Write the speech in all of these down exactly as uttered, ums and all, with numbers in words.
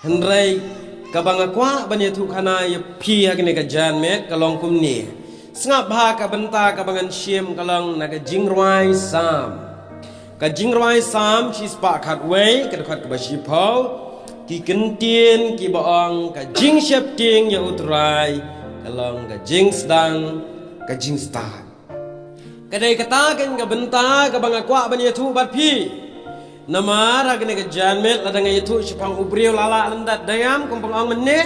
Hynrei kaba nga kwah ban ïathuh khana ïa phi ha kane ka janmiet ka long kumne. Sngap bha, ka bynta kaba ngan shim ka long na ka jingrwai Salm. Ka jingrwai Salm shispah khatwei, ka dkhot kaba shiphew, ki kyntien kiba ong ka jingsheptieng ïa U Trai ka long ka jingsdang ka jingstad. Ka dei kata ka bynta kaba nga kwah ban ïathuh bad phi. Namar ha kane ka janmiet lada nga ïathuh shaphang u briew la lah lyndet, dei em, kum ba nga ong mynne.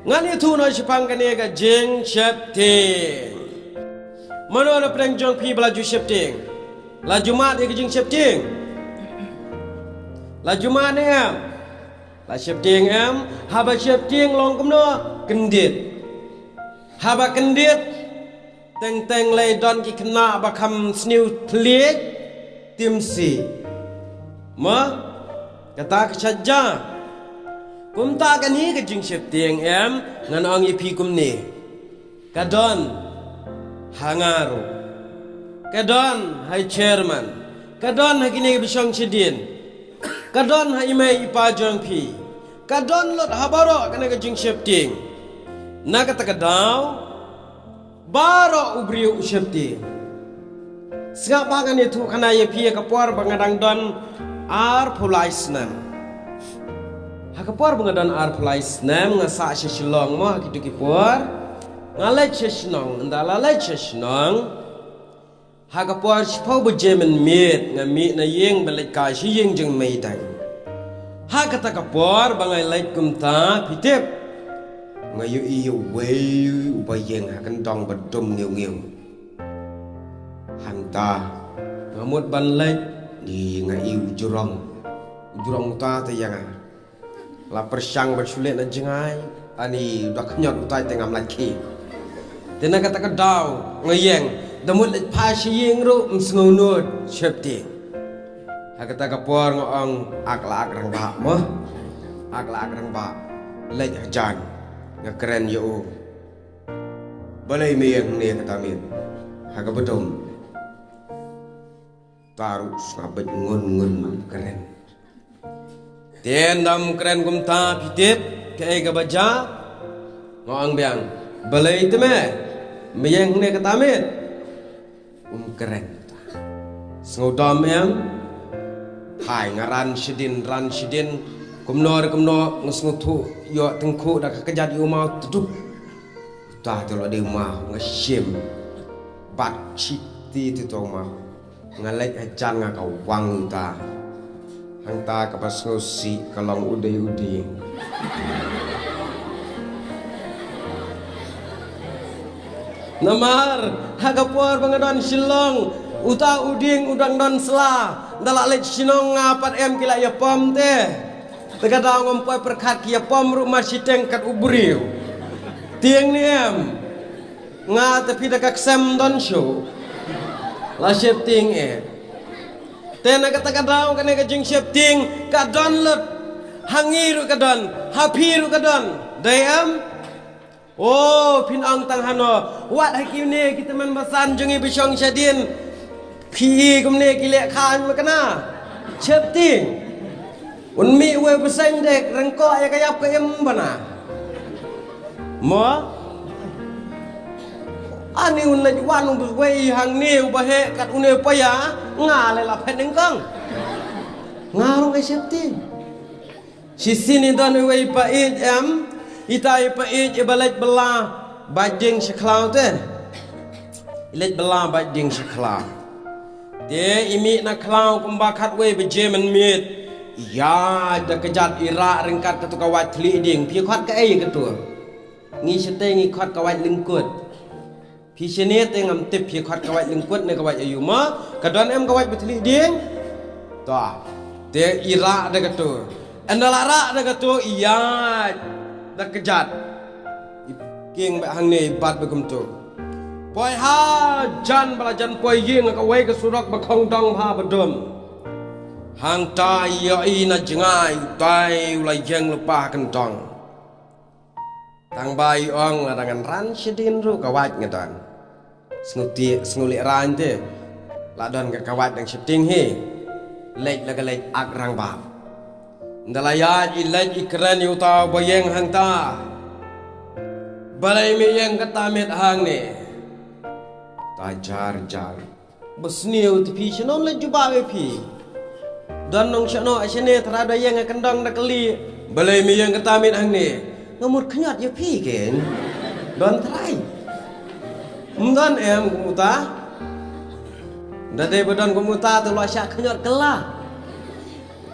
Ngan ïathuh noh shaphang kane ka jingsheptieng. Mano na pdeng jong phi ba la ju sheptieng? La ju mad ïa ka jingsheptieng? La ju mad ne em? La sheptieng em? Haba sheptieng long kumno? Kyndit. Haba kyndit, teng teng lei don ki khynnah ba kham sniew thylliej, tim sih. Mo, kata ka sha ja. Kumta kane ka jingsheptieng em, ngan ong ïa phi kumne. Ka don ha nga ruh. Ka don ha i chairman. Ka don ha kine ki bashong shadien. Ka don ha i mei i pa jong phi. Ka don lut ha baroh kane ka jingsheptieng. Na kata ka daw, baroh u briew u sheptieng. Sngap ba ngan ïathuh khana ïa phi ha ka por ba nga dang don arphew lai snem. Ha ka por ba nga don arphew lai snem nga sah sha Shillong mo, ha kito ki por. Nga leit sha shnong, ynda la leit sha shnong. Ha ka por shiphew baje mynmiet nga mih na ïing ban leit kai sha ïing jong i mei dang. Ha kata ka por ba nga leit kumta, phi tip, nga ïohi ïa uwei uba ïeng ha kyndong ba dum ngew ngew. Hangta nga mut ban leit, ni nga i u jrong. U jrong uta te ïa nga. La pyrshang ban shu leit na jngai, ani da khñiot utai te ngam lait khie. Te na kata ka daw nga ïeng, da mut leit phai sha ïing ruh ym sngew nud sheptieng. Ha kata ka por nga ong, ak la ak rangbah mo. Ak la ak rangbah. Leit hajan. Nga kren ïa u. Balei me ïeng ne kata miet? Ha kaba dum. Ta ruh sngap beit ngun ngun man kren. Te ynda ym kren kumta phi tip kaei kaba jia? Nga ong biang, balei te me? Me ïeng ne kata miet? Um kren. Sngewdom em? Hai nga ran shadien, ran shadien. Kumno re kumno nga sngewthuh ïoh tyngkhuh da ka kjat ïa u maw tduk. Uta te la dei u maw nga shim. Bat chit ti te to maw. Nga leit hajan nga ka wang uta. Hangta kaba sngewsih ka long u dei u dieng. Namar ha ka por ba nga don Shillong, uta u dieng u dang don sla. Ynda la leit shnong nga pat em ki la ïa pom te. Te ka daw ngam poi pyrkhat ki ïa pom ruh mar shiteng kat u briew. Tieng ne em? Nga te phi da ka ksem don shuh. La sheptieng eh. Te na kata ka daw kane ka jingsheptieng ka don lut. Ha ngi ruh ka don, ha phi ruh ka don. Dei em? O, phin ong tang hano. Wat ha kine ki tymmen basan jong ngi bashong shadien. Phi i kumne ki leh kha ma kane. Sheptieng. Un mih uwei u bseiñ de ryngkoh ïa ka ïap ka im bana. Mo? Ani un leit wan uwei hangne uba heh kat une u paia, nga leh la phet nyngkong. Nga ruh nga sheptieng. Shisien i don uwei i pa ïeit em, ita i pa ïeit iba leit bylla bad dieng sha khlaw te. I leit bylla bad dieng sha khlaw. Te i mih na khlaw kumba khatwei baje mynmiet. Ïaid da kjat i rah ryngkat kato ka wait thylliej dieng. Phi khot kaei kato? Ngi shatei ngi khot ka wait lyngkut. Phi shane te ngam tip phi khot ka wait lyngkut ne ka wait aïu ma. Ka don em ka wait ba thylliej dieng? To. Te i rah da kato. Ynda la rah da kato ïaid da kjat. I kieng ba hangne i bat ba kumto. Poi hajan ba la jan poi ïing ha kawei ka surok ba khongdong bha ba dum. Hangta ïohi na jngai utai u la ïeng lypa ha kyndong. Tang ba i ong lada ngan ran shadien ruh ka wait nga don. Sngewthuh, sngewlehrain te. La don ka wait dang sheptieng hi. Leit la ka leit ak rangbah. Nda la ïaid i leit i kren ïa uta ba ïeng hangta. Balei me ïeng kata miet hangne? Ta jar jar. Ba sniew te phi, shano leit jubab ïa phi. Don nong shano shane tara da ïeng ha kyndong da kylli. Balei me ïeng kata miet hangne? Nga mut khñiot ïa phi ken. Don trai. Ym don em kum uta. Nda dei ba don kum uta te la shah khñiot kylla.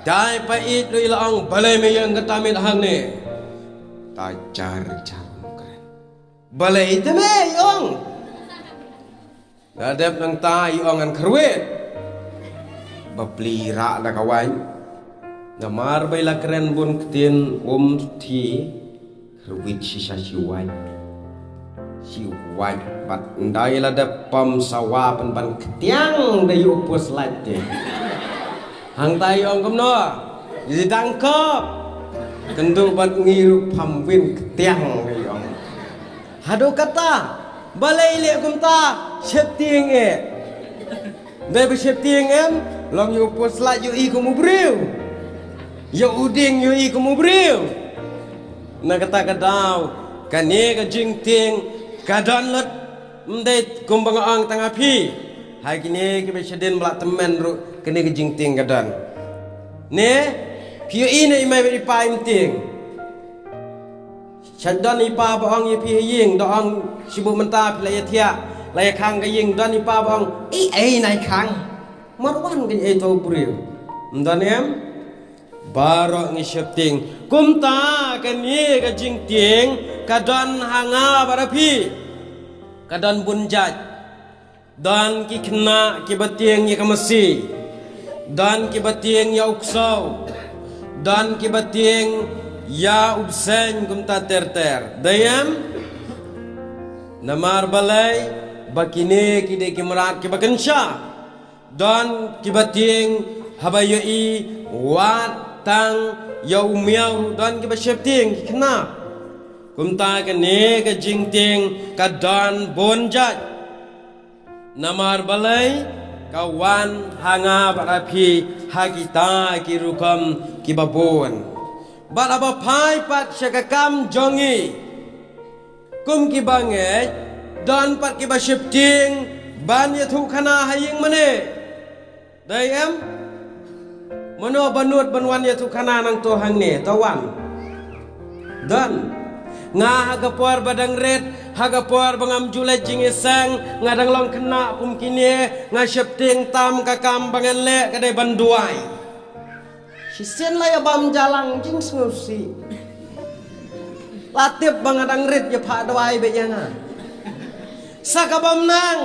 Dei pa ïeit ruh i la ong balei me ïeng kata miet hangne. Ta jar jar kum kren. Balei te me i ong. Da dep nangta i ong ngan kyrwit. Ba pli rah da ka waiñ. Namar ba i la kren bun ktien um thi. Kyrwit shisha shi waiñ. Shi waiñ bad nda i la dep pom sawa pynban ktiang da ïa u pus lait te. Hangta i ong kumno? I dang kop. Kynduh bad ngi ruh pham win ktiang da i ong. Haduh kata, balei leh kumta, sheptieng eh. Dei ba sheptieng em, long ïa u pus lait ïohi kum u briew. Ïa u dieng ïohi kum u briew. Na kata ka daw, kane ka jingtieng, ka don lut, ym dei kumba nga ong tang ha phi. Ha kine kiba shadien ba la tymmen ruh, kane ka jingtieng ka don. Ne, phi ïohi ne i mei bad i pa im tieng. Sha don i pa ba ong ïa phi ha ïing, da ong shibun mynta phi la ïa thiah, la ïa khang ka ïing, don i pa ba ong, "Ei, ei, nai khang. Mar wan ka ei to briew." Ym don em? Baroh ngi sheptieng. Kumta kane ka jingtieng, ka don ha nga bad ha phi. Ka don bun jait. Don ki khynnah kiba tieng ïa ka masi. Don kiba tieng ïa u ksew. Don kiba tieng ïa u bseiñ kumta ter ter. Dei em? Namar balei, ba kine ki dei ki mrad kiba kynshah. Don kiba tieng haba ïohi wat tang ïa u miaw, don kiba sheptieng ki khynnah. Kumta kane ka jingtieng ka don bun jait. Namar balei, ka wan ha nga bad ha phi ha kita ki rukom kiba bun. Bad haba phai pat sha ka kam jong ngi. Kum kiba ngeit, don pat kiba sheptieng ban ïathuhkhana ha ïing mane. Dei em? Mano ba nud ban wan ïathuhkhana nangto hangne, to wan. Don. Nga ha ka por ba dang rit, ha ka por ba ngam ju leit jingïaseng, nga dang long khynnah kum kine, nga sheptieng tam ka kam ba ngan leh ka dei ban duwai. Shisien la ïa bam jalang jingsngewsih. La tip ba nga dang rit ïa phah duwai beit ïa nga. Sa ka bam nang.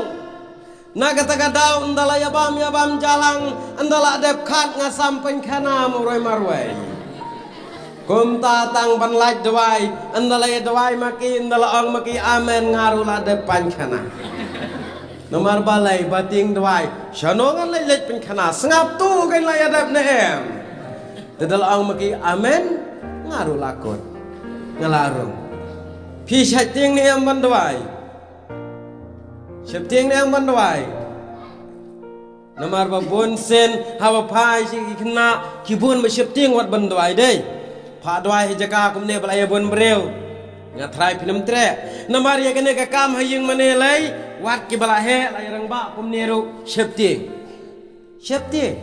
Na kata ka daw ynda la ïa bam ïa bam jalang, ynda la dep khat nga sam pynkhana marwei marwei. Kumta tang ban lait dawai, ynda la ïa dawai ma ki, ynda la ong ma ki amen nga ruh la dep pynkhana. Namar balei ba tieng dawai, shano ngan leit leit pynkhana, sngap tu kan la ïa dep ne em. Te da la ong ma ki amen, nga ruh la kut. Nga la rung. Phi sheptieng ne em ban dawai. Sheptieng ne em ban dawai. Namar ba bun sien haba phai sha ki khynnah ki bun ba sheptieng wat ban dawai dei. Phah dawai ha jaka kumne ba la ïa bun briew. Nga trai phin ym treh. Namar ïa kane ka kam ha ïing mane lei wat kiba la heh la ïa rangbah kumne ruh sheptieng. Sheptieng.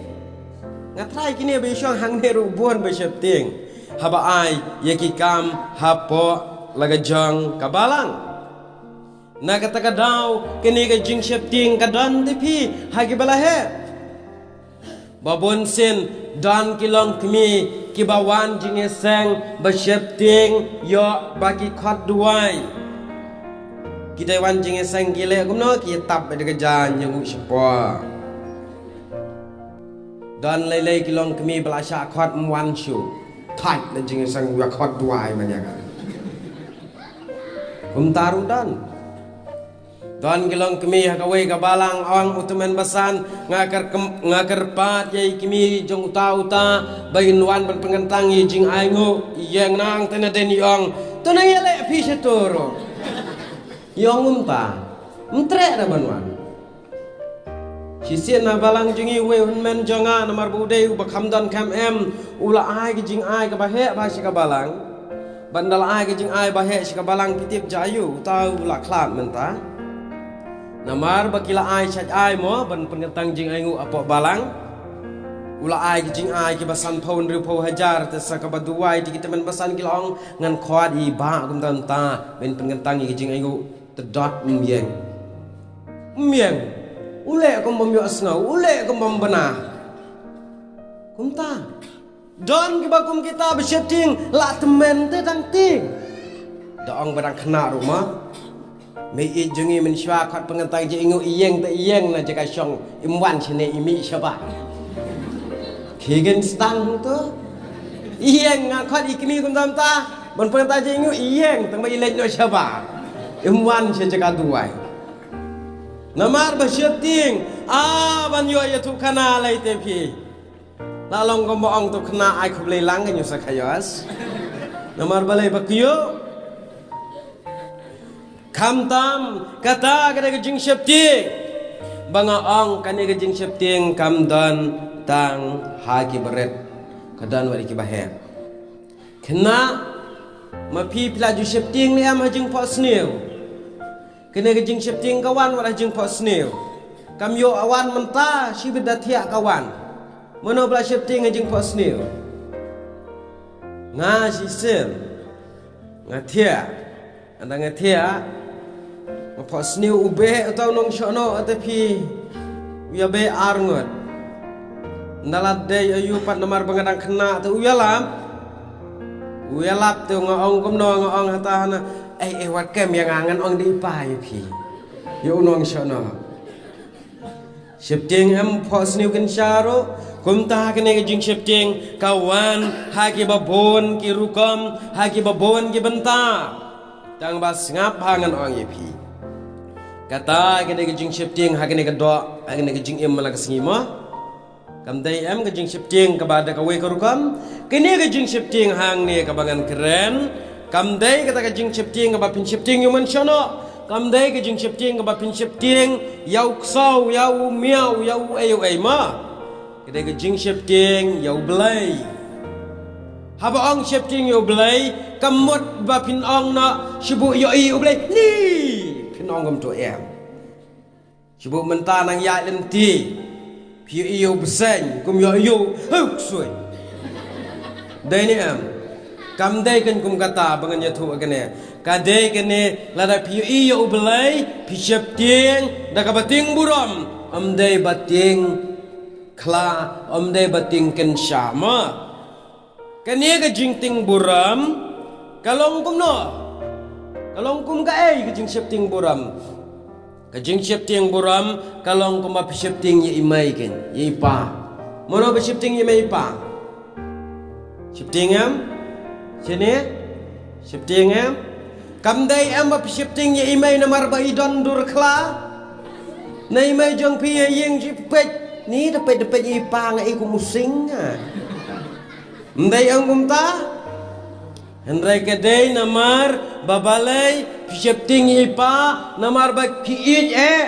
Nga trai kine ba ïa shong hangne ruh bun ba sheptieng. Haba ai ïa ki kam hapoh la ka jong ka balang. Na kata ka daw, kane ka jingsheptieng ka don te phi, ha kiba la heh. Ba bun sien, don ki longkmie, kiba wan jingïaseng, ba sheptieng, ïoh ba ki khot duwai. Ki dei wan jingïaseng ki leh kumno, ki tap bad ka jaiñ ïa u shapoh. Don lei lei ki longkmie ba la shah khot ym wan shuh. Thait na jingïaseng ïa khot duwai man ïa ka. Kumta ruh don. Don ki longkmie ha kawei ka balang ong u tymmen basan nga kyrkem-, nga kyrpad ïa i kmie jong uta uta ba in wan ban pynkyntang ïa i jingainguh ïeng nang te na dei ni ong. To nang ïaleh phi sha to ruh. I ong kumta. Ym treh na ban wan. Shisien na balang jong ngi uwei u hynmen jong nga, namar ba u dei uba kham don kham em, u la ai ka jingai kaba heh bha sha ka balang. Bad ynda la ai ka jingai ba heh sha ka balang, phi tip jia aiu uta u la khlad mynta. Namar ba ki la ai shait ai mo ban pynkyntang jingainguh hapoh balang. U la ai ka jingai kiba sanphew hynriewphew hajar, te sa kaba duwai te ki tymmen basan ki la ong, ngan khot ïa i bah kumta mynta ban pynkyntang ïa ka jingainguh. Te dot, ym ïeng. Ym ïeng. U leh kum bym ïohsngew, u leh kum bym bna. Kumta. Don kiba kum kita ba sheptieng la tymmen te dang tieng. Da ong ba dang khynnah ruh ma. Mei ïeit jong ngi mynshuwa khot pynkyntang jingainguh, ïeng te ïeng na jaka shong, im wan shane i mih shabar. Ki kin sdang hangto. Ïeng, nga khot i kmie kumta mynta ban pynkyntang jingainguh, ïeng tang ba i leit noh shabar. Im wan sha jaka duwai. Namar ba sheptieng, a ban ïoh ïathuhkhana lei te phi. La long kumba ong, to khynnah ai khublei lang, ka nyu sa khaïos. Namar balei, ba kyiuh. Khamtam, kata ka dei ka jingsheptieng. Ba nga ong kane ka jingsheptieng kam don tang ha ki barit, ka don wat ha ki baheh. Khynnah, ma phi phi la ju sheptieng ne em ha jingphohsniew? Kane ka jingsheptieng ka wan wat ha jingphohsniew. Kam ïoh wan mynta, shibit da thiah ka wan. Mano ba la sheptieng ha jingphohsniew? Nga shisien nga thiah. Ynda nga thiah, nga phohsniew u beh uta u nongshonong, te phi, u ïabeh ar ngut. Ynda la dei aiu pat, namar ba nga dang khynnah, te u ïalap. U ïalap te nga ong kumno, nga ong hata hana, ei, ei, wat kem ïa nga, ngan ong da i pa ïa phi, ïa u nongshonong. Sheptieng em phohsniew kynsha ruh. Kumta kane ka jingsheptieng ka wan ha kiba bun ki rukom, ha kiba bun ki bynta. Tang ba sngap ha ngan ong ïa phi. Kata kane ka jingsheptieng ha kane ka doh, ha kane ka jingim man la ka sngi mo. Kam dei em ka jingsheptieng kaba da kawei ka rukom. Kane ka jingsheptieng hangne kaba ngan kren, kam dei kata ka jingsheptieng kaba phin sheptieng ïa u mynshuwa noh. Kam dei ka jingsheptieng kaba phin sheptieng ïa u ksew, ïa u miaw, ïa u ei u ei ma. Ka dei ka jingsheptieng ïa u Blei. Haba ong sheptieng ïa u Blei, kam mut ba phin ong noh, shu buh ïohi ïa u Blei. Ni, phin ong kumto em. Shu buh mynta nang ïaid lynti, phi ïohi ïa u bseiñ, kum ïohi ïa u, heu, ksuid. Dei ne em? Kam dei kan kum kata ba ngan ïathuh kane. Ka dei kane, lada phi ïohi ïa u Blei, phi sheptieng da kaba tieng burom, ym dei ba tieng khla, ym dei ba tieng kynsha ma. Kane ka jingtieng burom ka long kumno? Ka long kum kaei ka jingsheptieng burom? Ka jingsheptieng burom ka long kumba phi sheptieng ïa i mei kein, ïa i pa. Mano ba sheptieng ïa i mei i pa? Sheptieng em? Shane? Sheptieng em? Kam dei em ba phi sheptieng ïa i mei namar ba i don dur khla? Na i mei jong phi ïa ïeng shi peit. Ni da peit da peit ïa i pa nga i kum u sing ah. Ym dei ong kumta? Hynrei ka dei namar ba balei phi sheptieng ïa i pa, namar ba phi ïeit eh.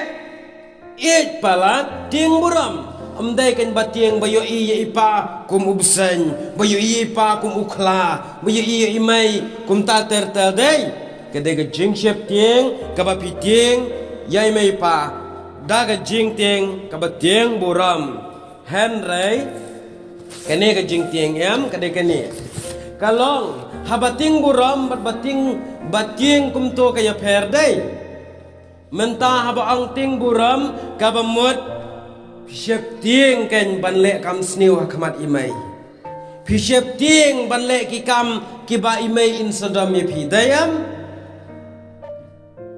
Ïeit palat tieng burom. Ym dei kan ba tieng ba ïohi ïa i pa kum u bseiñ, ba ïohi ïa i pa kum u khla, ba ïohi ïa i mei kumta ter ter dei. Ka dei ka jingsheptieng kaba phi tieng ïa i mei i pa da ka jingtieng kaba tieng burom. Hynrei kane ka jingtieng em, ka dei kane. Ka long, haba tieng burom bad ba tieng, ba tieng kumto ka ïapher dei. Mynta haba ong tieng burom kaba mut phi sheptieng kein ban leh kam sniew ha khmat i mei. Phi sheptieng ban leh ki kam kiba i mei in sa dom ïa phi. Dei em?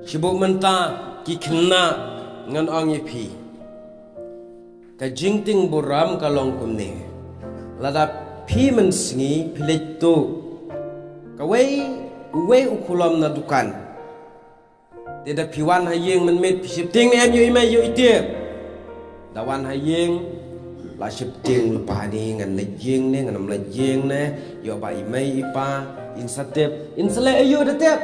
Shu buh mynta ki khynnah ngan ong ïa phi. Ka jingtieng burom ka long kumne. Lada phi mynsngi phi leit tuh kawei, uwei u khulom na dukan. Te da phi wan ha ïing mynmiet phi sheptieng ne em ïoh i mei ïoh i tip? Da wan ha ïing la sheptieng lypa ne, ngan leit ïing ne, ngan ym leit ïing ne, ïoh ba i mei i pa in sa tip, in sa leh aiu da tip?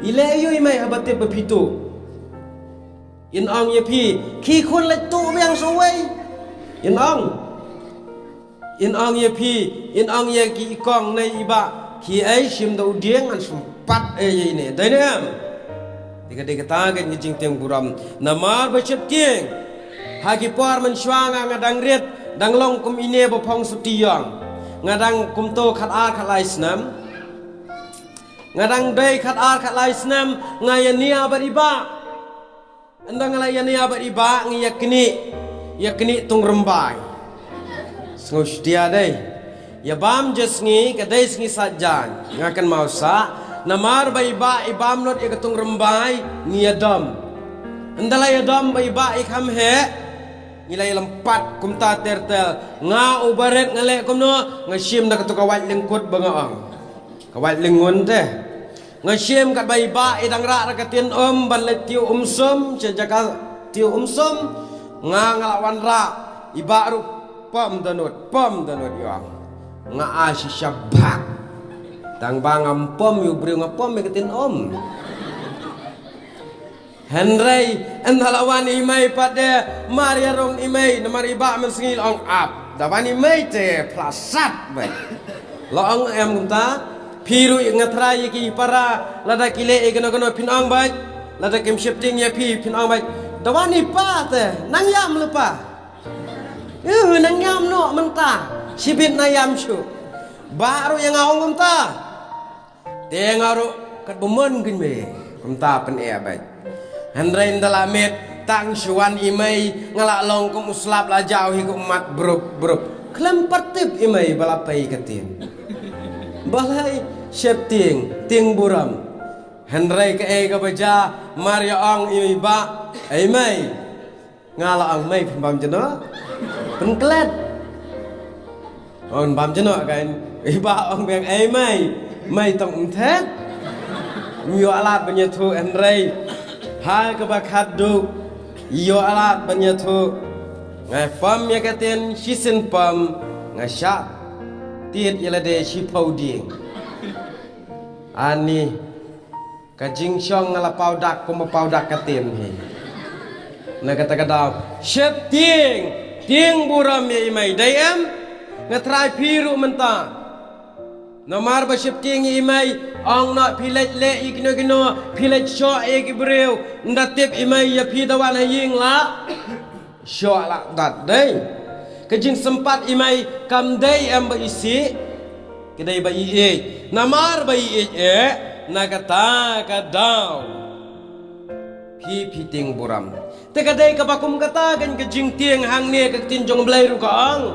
I leh aiu i mei haba tip ba phi tuh? In ong ïa phi, ki khun leit tuh biang sawei. In ong. In ong ïa phi, in ong ïa ki i kong ne i bah, ki ei shim da u dieng ngan shim pat ei ïa ine. Dei ne em? Te ka dei kata ka jingtieng burom. Namar ba sheptieng. Ha ki por mynshuwa nga nga dang rit, dang long kum ine ba phong suti ïong. Nga dang kumto khat ar khat lai snem. Nga dang dei khat ar khat lai snem, nga ïa nia bad i bah. Ynda nga la ïa nia bad i bah ngi ïa knieh, ïa knieh tung rymbai. Sngew shtia dei. Ïa bam ja sngi, ka dei sngi Saitjaiñ. Nga kynmaw sah, namar ba i bah i bam lut ïa ka tung rymbai, ngi ïa dom. Ynda la ïa dom ba i bah i kham heh, ngi la ïa lympat kumta ter ter. Nga u barit nga leh kumno, nga shim da katu ka wait lyngkut ba nga ong. Ka wait lyngun te. Nga shim katba i bah i dang rah da ka tin um ban leit tiew um sum, sha jaka tiew um sum. Nga nga la wanrah, i bah ruh pom dohnud, pom dohnud ïong. Nga ai shisha bak. Tang ba ngam pom ïa u briew, nga pom ïa ka tin um. Hynrei, ynda la wan i mei pat de, mar ïa rung i mei, namar i bah mynsngi la ong ap. Da wan i mei te, phla sat beit. La ong em kumta, phi ruh nga tharai ïa ki para, lada ki leh ïa kano kano phin ong beit, lada kim sheptieng ïa phi, phin ong beit. Da wan i pa te, nang ïam lypa. Uh, nang ïam noh mynta, shibit na ïam shuh. Bah ruh ïa nga ong kumta. Te nga ruh katba mon kein me, kumta pyneh beit. Hynrei ynda la miet, tang shu wan i mei, nga la long kum u slap la jaw hi kum mat brup brup. Khlem pat tip i mei ba la pei ka tin. Balei, sheptieng, tieng burom. Hynrei kaei kaba jia, mar ïa ong i bah, ei mei. Nga la ong mei phin bam jngoh. Pynklet. Ong bam jngoh kan. I bah ong biang ei mei. Mei tong ym thet. Ym ïoh lad ban ïathuh hynrei. Ha kaba khatduh. Ïoh lad ban ïathuh. Nga pom ïa ka tin shisien pom. Nga shah tied ïa lade shiphew dieng. Ani. Ka jingshong nga la paw dak kum ba paw dak ka tin hi. Na kata ka daw, sheptieng, tieng burom ïa i mei, dei em? Nga tharai phi ruh mynta. Namar ba sheptieng ïa i mei, ong noh phi leit leh ïa kino kino, phi leit shoh ïa ki briew, ynda tip i mei ïa phi da wan ha ïing la. Shoh la dat dei. Ka jingsympat i mei kam dei em ba isih. Ka dei ba i ïeit. Namar ba i ïeit eh. Na kata ka daw. Phi phi tieng burom. Te ka dei kaba kum kata kan ka jingtieng hangne ka ktien jong Blei ruh ka ong.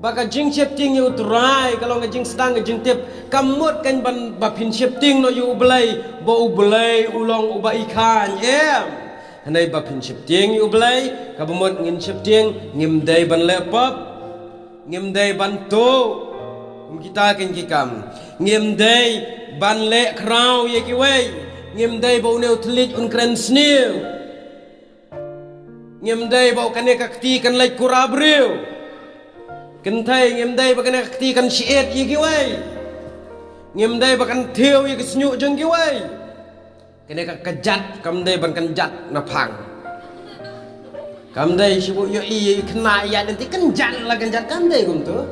Ba ka jingsheptieng ïa u Trai ka long ka jingsdang ka jingtip. Ka mut kan ban ba phin sheptieng noh ïa u Blei. Ba u Blei u long uba i khan em. Hynrei ba phin sheptieng ïa u Blei, kaba mut ngin sheptieng, ngim dei ban leh pop, ngim dei ban tuh, kum kita kin ki kam, ngim dei ban leh khraw ïa kiwei, ngim dei ba une u thylliej un kren sniew, ngim dei ba kane ka kti kan leit kura briew, kynthei ngim dei ba kane ka kti kan shyiet ïa kiwei, ngim dei ba kan thiew ïa ki snieh jong kiwei. Kane ka kjat kam dei ban kjat na phang. Kam dei shu ïohi ïa i khynnah ïa lynti kjat la kjat kam dei kumto.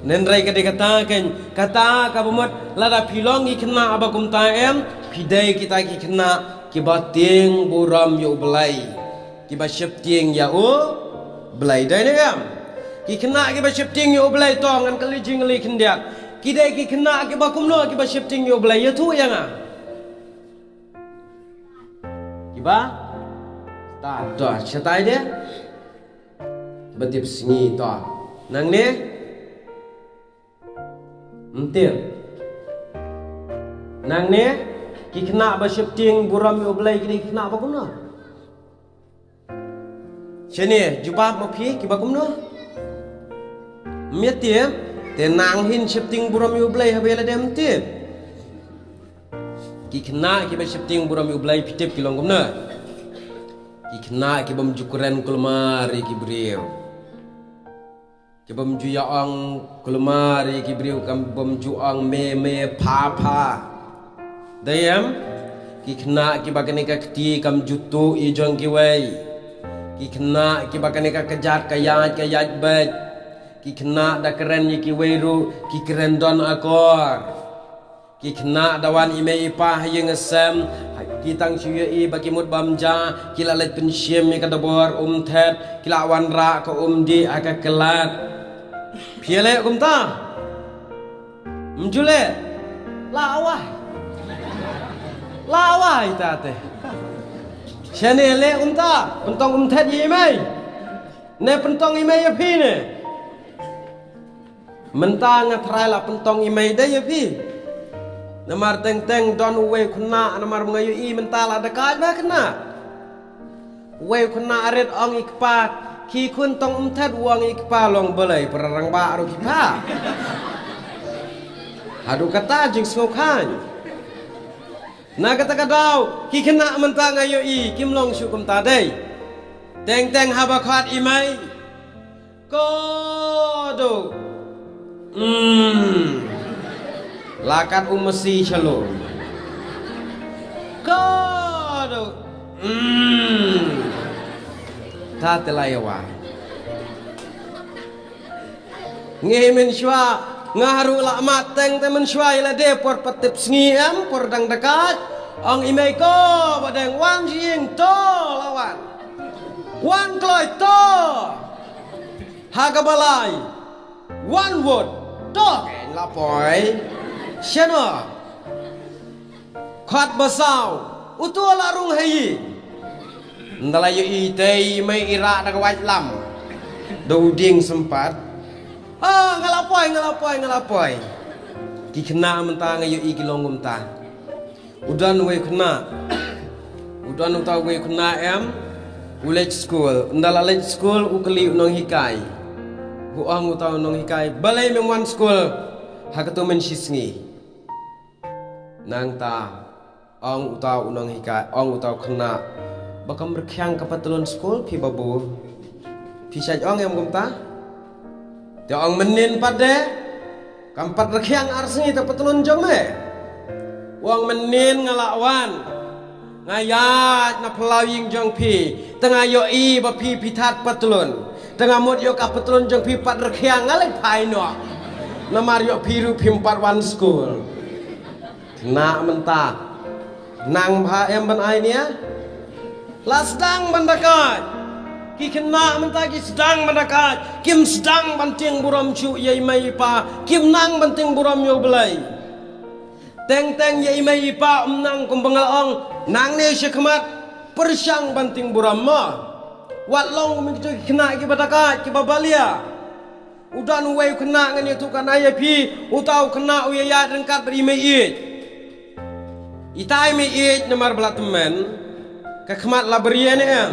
Hynrei ka dei kata kan kata kaba mut lada phi long i khynnah ba kumta em phi dei kita ki khynnah kiba tieng burom ïa u Blei. Kiba sheptieng ïa u Blei dei ne em. Ki khynnah kiba sheptieng ïa u Blei to ngan kylli jingkylli khyndiat. Ki dei ki khynnah kiba kumno kiba sheptieng ïa u Blei ïathuh ïa nga. Kiba ta to shatai de. Ba tip sngi to. Nangne. Ym tip. Nangne ki khynnah ba sheptieng burom ïa u Blei ki dei ki khynnah ba kumno. Shane jubab ma phi kiba kumno. Ym ïa tip. Te nang hin sheptieng burom ïa u Blei haba ïa lade ym tip. Ki khynnah kiba sheptieng burom ïa u Blei phi tip ki long kumno. Ki khynnah ki bym ju kren kulmar ïa ki briew. Ki bym ju ïa ong kulmar ïa ki briew ki bym ju ong me me pha pha. Dei em? Ki khynnah kiba kane ka kti kam ju tuh ïa jong kiwei. Ki khynnah kiba kane ka kjat ka ïaid ka ïaid beit. Ki khynnah da kren ïa kiwei ruh ki kren don akor. Ki khynnah da wan i mei i pa ha ïing ha sem, ki tang shu ïohi ba ki mut bam ja, ki la leit pynshim ïa ka dabor um thet, ki la wanrah ka um dih ha ka klat. Phi ïaleh kumta? Ym ju leh? La wai. La wai ta te. Shane leh kumta, pyntong um thet ïa i mei. Ne pyntong i mei ïa phi ne. Mynta nga trai la pyntong i mei dei ïa phi. Namar teng teng don uwei u khynnah namar ba nga ïohi mynta la dakaid ba khynnah. Uwei u khynnah rit ong i kpa, ki khun tong um thet, u ong i kpa long balei para rangbah ruh ki pa. Haduh kata jingsngewkhan. Na kata ka daw ki khynnah mynta nga ïohi kim long shuh kumta dei. Teng teng haba khot i mei. Kodo. Mm. La kat u masi shalom. Kodo. Mm. Ta te la ïa wai. Ngi mynshuwa nga haru la mat teng te mynshuwa ïa lade por pat tip sngi em por dang dakaid. Ong i mei ko ba dang wan jing to la wan. Wan kloi to. Ha kaba lai. Wan wot. To ke la poi. Shano. Khot ba saw. Uto la rung ha ïing. Nda la ïohi te i mei i rah da ka wait lam. Da u dieng sympat. Ah, nga la poi, nga la poi, nga la poi. Ki khynnah mynta nga ïohi ki long kumta. U don uwei u khynnah. U don uta uwei u khynnah em. U leit skul. Nda la leit skul u kylli u nonghikai. U ong uta u nonghikai. Balei mem wan skul. Ha kato mynshisngi. Nangta ong uta u nonghikai, ong uta u khynnah. Ba kam rkhiang ka patlun skul phi babu. Phi shait ong em kumta. Te ong mynnin pat de. Kam pat rkhiang arsngi ta patlun jong me. Ong mynnin nga la wan. Nga ïaid na phyllaw ïing jong phi. Te nga ïohi ba phi phi thad patlun. Te nga mut ïoh ka patlun jong phi pat rkhiang nga leit phai noh. Namar ïoh phi ruh phim pat wan skul. Khynnah mynta. Nang bha em ban ai nia. La sdang ban dakaid. Ki khynnah mynta ki sdang ban dakaid. Kim sdang ban tieng burom shuh ïa i mei i pa. Kim nang ban tieng burom ïa u Blei. Teng teng ïa i mei i pa um nang kumba nga la ong. Nangne sha khmat. Pyrshang ban tieng burom mo. Wat long kum kito ki khynnah kiba dakaid kiba balia. U don uwei u khynnah ngan ïathuh kan ai ïa phi, uta u khynnah u ïaid ryngkat bad i mei ïeit. Ita i mei ïeit namar ba la tymmen, ka khmat la briew ne em.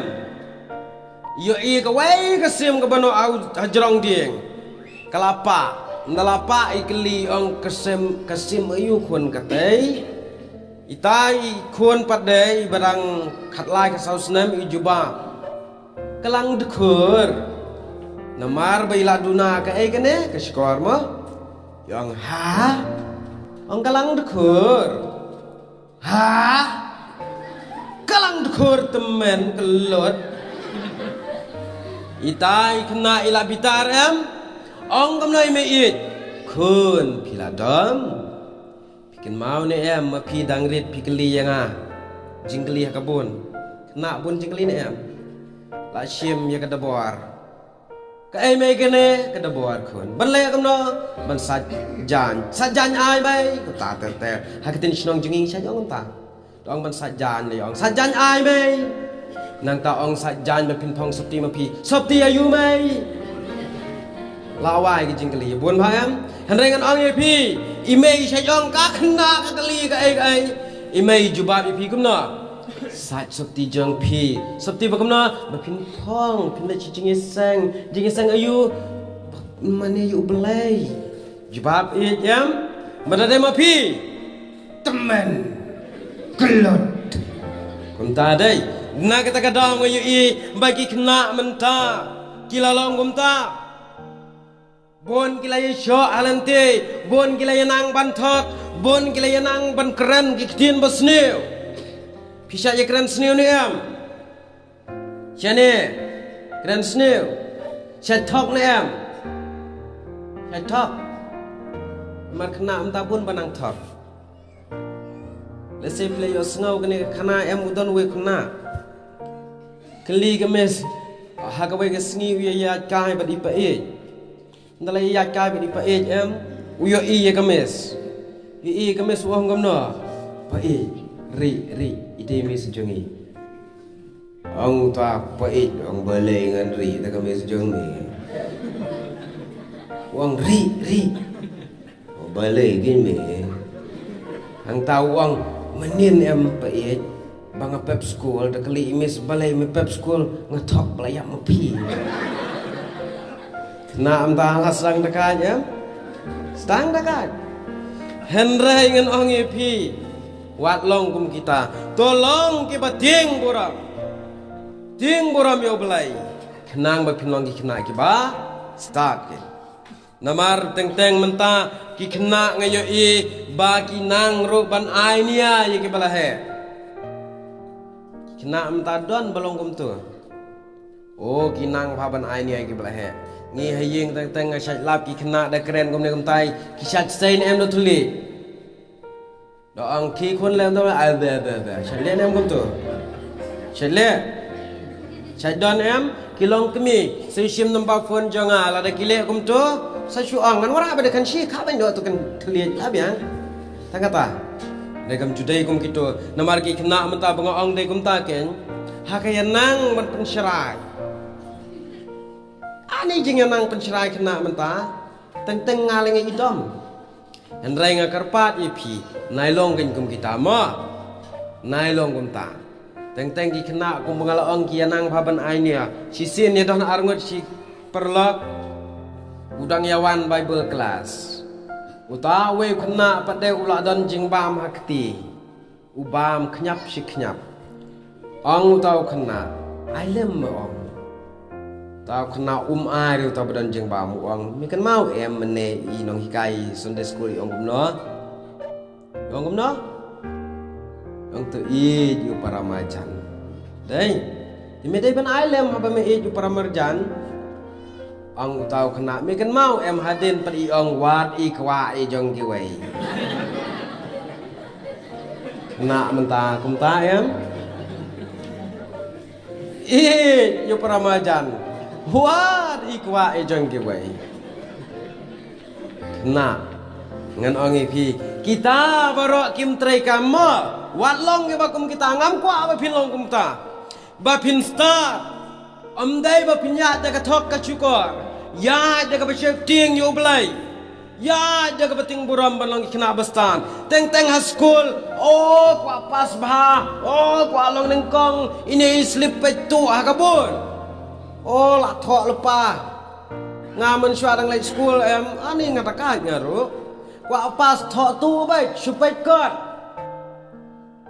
Ïohi kawei ka sim kaba noh ha jrong dieng. Ka la pah, nda la pah i kylli ong ka sim, ka sim aïu khun katei. Ita i khun pat de iba dang khatlai khatsaw snem i jubab. Ka lang dkhur. Namar ba i la duna kaei kane ka shkor mo. I ong ha. Ong ka lang dkhur. Ha. Ka lang dkhur tymmen ka lut. Ita i khynnah i la bitar em. Ong kumno i mei ïeit. Khun phi la dom. Phi kynmaw ne em ma phi dang rit phi kylli ïa nga. Jingkylli ha ka bun. Khynnah bun jingkylli ne em. La shim ïa ka dabor. Kaei mei kane ka dabor khun. Ban leh kumno ban sait jaiñ. Sait jaiñ ai mei. Kumta ter ter. Ha ka ktien shnong jong ngi sait ong kumta. Te ong ban sait jaiñ leh ong sait jaiñ ai mei. Nangta ong sait jaiñ ba phin phong sopti ma phi. Sopti aïu mei. La wai ka jingkylli bun bha em. Hynrei ngan ong ïa phi. I mei sait ong ka khynnah ka kylli kaei kaei. I mei jubab ïa phi kumno. Sait sopti jong phi. Sopti ba kumno ba phin phong phin leit sha jingïaseng. Jingïaseng aïu. Mane ïa u Blei. Jubab ïeit em. Ba da dei ma phi. Tymmen. Kyllut. Kumta dei. Na kata ka daw nga ïohi ba ki khynnah mynta ki la long kumta. Bun ki la ïashoh ha lynti, bun ki la ïanang ban thok, bun ki la ïanang ban kren ki ktien basniew. Phi shait ïa kren sniew ne em? Shane, kren sniew. Shait thok ne em? Shait thok. Mar khynnah mynta bun ba nang thok. Lehse phi la ïohsngew kane ka khana em, u don uwei u khynnah. Kylli ka miss, ha kawei ka sngi u ïa ïaid kai bad i pa ïeit. Ynda la ïa ïaid kai bad i pa ïeit em, u ïohi ïa ka miss. Ïohi ïa ka miss u ong kumno? Pa ïeit, rieh, rieh, ita i miss jong ngi. Ong uta pa ïeit, ong balei ngan rieh da ka miss jong me. U ong rieh, rieh. Balei kein me. Hangta u ong, mynnin em pa ïeit, ba nga pep skul, da kylli i miss balei me pep skul, nga thok ba la ïap ma phi. Khynnah mynta la sdang da ka ïeit em? Sdang da ka ïeit. Hynrei ngan ong ïa phi, wat long kum kita. To long kiba tieng burom. Tieng burom ïa U Blei. Khnang ba phin long ki khynnah kiba stad kein. Namar teng teng mynta ki khynnah nga ïohi ba ki nang ruh ban ai nia ïa kiba la heh. Ki khynnah mynta don ba long kumto. O, ki nang bha ban ai nia ïa kiba la heh. Ngi ha ïing teng teng nga shait lap ki khynnah da kren kumne kumtai, ki shait sei ne em da thylliej. Da ong ki khun lem da ai be be be. Shait leh ne em kumto. Shait leh. Shait don em ki long kmie. Sa shim number phone jong nga, lada ki leh kumto sa shu ong ngan wanrah ba da kan shi ka ban do tu kan thylliej la biang. Tang kata. Dei kam ju dei kum kito. Namar ki khynnah mynta ba nga ong dei kumta kein. Ha ka ïa nang ban pynshrai. Ani jingïa nang pynshrai khynnah mynta. Teng teng nga leng i dom. Hynrei nga kyrpad ïa phi, nai long kein kum kita mo. Nai long kumta. Teng teng ki khynnah kumba nga la ong ki ïa nang bha ban ai nia. Shisien ïa don arngut shi paralok u dang ïa wan Bible class. Uta uwei u khynnah pat de u la don jingbam ha kti. U bam khñiap shi khñiap. Ong uta u khynnah, ai lem me ong. Uta u khynnah um ai ruh uta ba don jingbam u ong, me kynmaw em mynne i nonghikai Sunday school i ong kumno? I ong kumno? I ong to ïeit ïa u paramarjan. Dei. Te me dei ban ai lem haba me ïeit ïa u paramarjan. Ong uta u khynnah, me kynmaw em hadien pat i ong wat i kwah i jong kiwei. Khynnah mynta kumta em. Ïeit ïa u paramarjan. Wat i kwah i jong kiwei. Khynnah, ngan ong ïa phi, kita baroh kim trei kam mo. Wat long kiba kum kita, ngam kwah ba phin long kumta. Ba phin stad. Ym dei ba phin ïaid da ka thok ka shukor. Ïaid da kaba sheptieng ïa U Blei. Ïaid da kaba tieng burom ban long ki khynnah ba stad. Teng teng ha skul. O kwah pass bha. O kwah long nyngkong. Ine i slip peit tu ha ka bun. O la thoh lypa. Nga mynshuwa dang leit skul em. Ani nga ta kait nga ruh. Kwah pass thoh tu beit. Shu peit kot.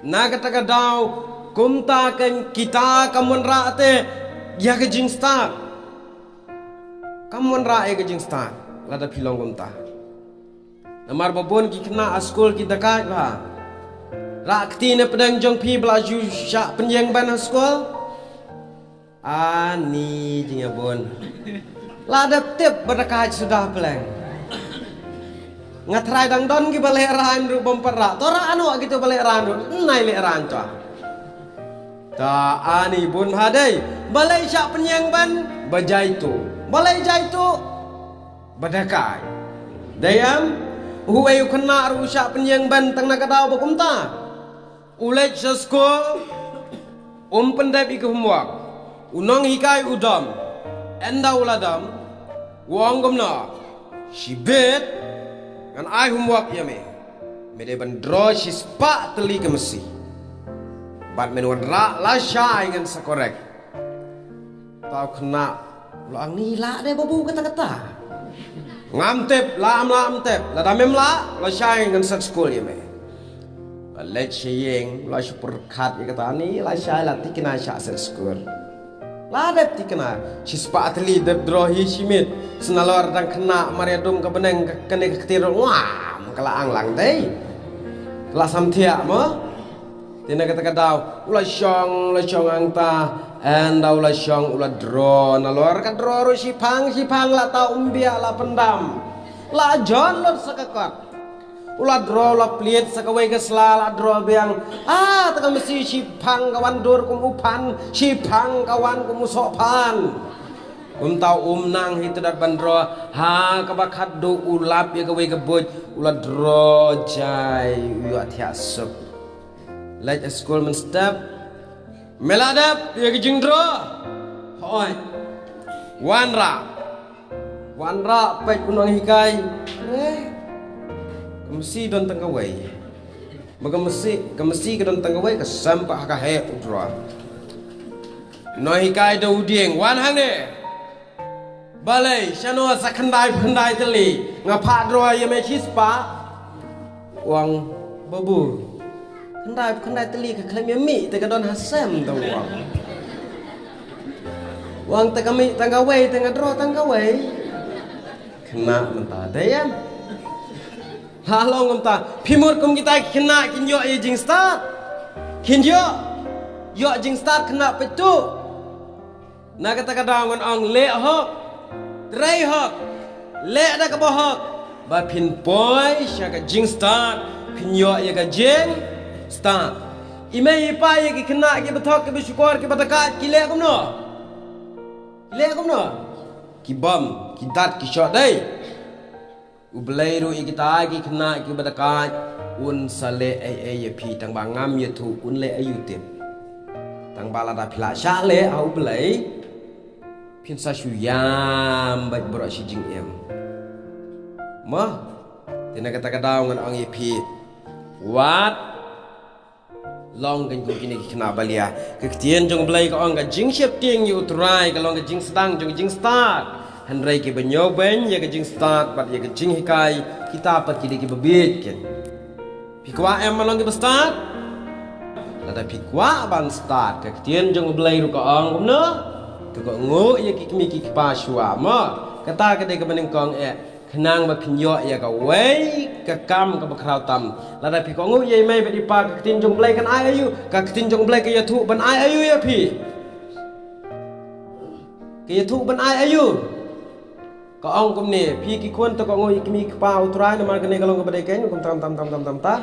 Na kata ka daw, kumta kein kita kam wanrah te ïa ka jingstad. Kam wanrah ïa ka jingstad lada phi long kumta. Namar ba bun ki khynnah ha skul ki da kait bha. Rah kti ne pdeng jong phi ba la ju shah pynïeng ban ha skul. Ani jingïabun. La dep tip ba da kait suda pleng. Nga trai dang don kiba lehraiñ ruh bym pat rah. To rah ano kito ba lehraiñ ruh. Nai lehraiñ to. Ta ani bun ha dei. Balei shah pynïeng ban ba jaitu. Balei jaitu ba da kait. Dei em. Uwei u khynnah ruh shah pynïeng ban tang na ka daw ba kumta. U leit sha skul, um pyndep ïa ka homework. U nonghikai u dom. Ynda u la dom, u ong kumno, shibit ngan ai homework ïa me. Me dei ban draw shispah tylli ka masi. Bad men wanrah lashai ngan sa correct. Tau khynnah. Lah ngi lah dei babu kata kata. Ngam tip, lah am lah am tip. Lada mem lah, lashai ngan set skul ïa me. Leit sha ïing, la shu pyrkhat ïa kata ni, lashai la thikna shah set skul. La dep thikna, shispah tylli dep draw hi shimiet. Sa nalor dang khynnah mar ïa dum ka bneng kane ka kti ruh ngam ka la ang lang dei. La samthiah mo. Te na kata ka daw u la shong, u la shong hangta, ynda u la shong u la draw nalor ka draw ruh shiphang shiphang, la tau ym biah la pyndam. La jon lut sa ka kot. U la draw, u la plied sa kawei ka sla, la draw biang. Ah, ta ka masi shiphang ka wan dur kum u phan, shiphang ka wan kum u sohphan. Kumta um nang hi, te dat ban draw ha kaba khatduh u lap ïa kawei ka buit, u la draw jai, u ïoh thiah suk. Leit skul mynstep. Me la dep ïa ka jingdraw? Hooid. Wanrah. Wanrah peit u nonghikai. Eh. Ka masi don tang kawei. Ba ka masi, ka masi ka don tang kawei, ka sem pat ha ka heh u draw. Nonghikai da u dieng, wan hangne. Balei, shano sa khyndai khyndai tylli, nga phah draw ïa me shispah. U ong, babu, khyndai khyndai tylli ka khlem ïa mih, te ka don ha sem, te u ong. U ong te ka mih tang kawei, te nga draw tang kawei. Khynnah mynta te ïa. Ha long mynta, phi mut kum kita ki khynnah kin ïoh ïa jingstad. Kin ïoh, ïoh jingstad khynnah peit tu. Na kata ka daw ngan ong leh hok, trei hok, leh da kaba hok, ba phin poi sha ka jingstad, phin ïoh ïa ka jingstad. I mei i pa ïa ki khynnah kiba thok, kiba shukor, kiba dakaid, ki leh kumno? Ki leh kumno? Ki bom, ki dat, ki shoh dei. U Blei ruh ïa kita ki khynnah kiba dakaid un sa leh ei ei ïa phi, tang ba ngam ïathuh un leh aïu tip. Tang ba lada phi la shah leh ha U Blei, phin sa shu ïam bad baroh shi jingim. Mo, te na kata ka daw ngan ong ïa phi, wat long kan kum kine ki khynnah balia. Ka ktien jong U Blei ka ong ka jingsheptieng ïa U Trai ka long ka jingsdang jong ka jingstad. Hynrei kiba ñiewbeiñ ïa ka jingstad bad ïa ka jinghikai, kita pat ki dei kiba bieit ken. Phi kwah em ban long kiba stad? Lada phi kwah ban stad, ka ktien jong U Blei ruh ka ong kumno? To kohnguh ïa ki kmie ki kpa shuwa mo. Kata ka dei kaba nyngkong eh. Khnang ba phin ïoh ïa kawei ka kam kaba khraw tam. Lada phi kohnguh ïa i mei bad i pa, ka ktien jong U Blei kan ai aïu? Ka ktien jong U Blei ka ïathuh ban ai aïu ïa phi? Ka ïathuh ban ai aïu? Ka ong kumne, phi ki khun to kohnguh ïa ki kmie ki kpa U Trai, namar kane ka long kaba dei keiñ, kum tam tam tam tam tam ta.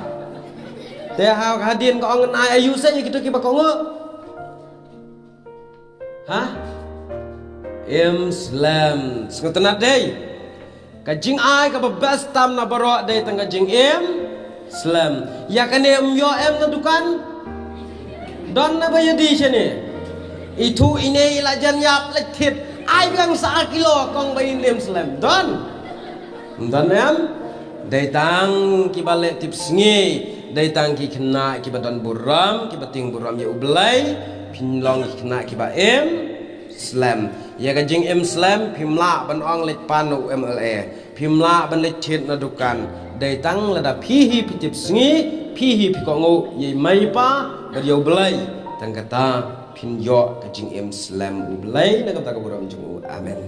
Te ha hadien ka ong kan ai aïu sa ïa kito kiba kohnguh? Ha? Im slem. Sngewtynnat dei. Ka jingai kaba best tam na baroh dei tang ka jingim slem. Ïa kane ym ïoh em na dukan? Don na ba ïa di shane. Ithuh ine i la jan ïap leit thied. Ai biang sa ar kilo kong ba in im slem. Don. Ym don em? Dei tang kiba leh tipsngi, dei tang ki khynnah kiba don burom, kiba tieng burom ïa U Blei, phin long ki khynnah kiba im slem. Ïa ka jingim slem phim lah ban ong leit pan na u M L A, phim lah ban leit thied na dukan. Dei tang lada phi hi phi tipsngi, phi hi phi kohnguh ïa i mei i pa bad ïa U Blei, tang kata phin ïoh ka jingim slem U Blei na ka bynta ka burom jong u. Amen.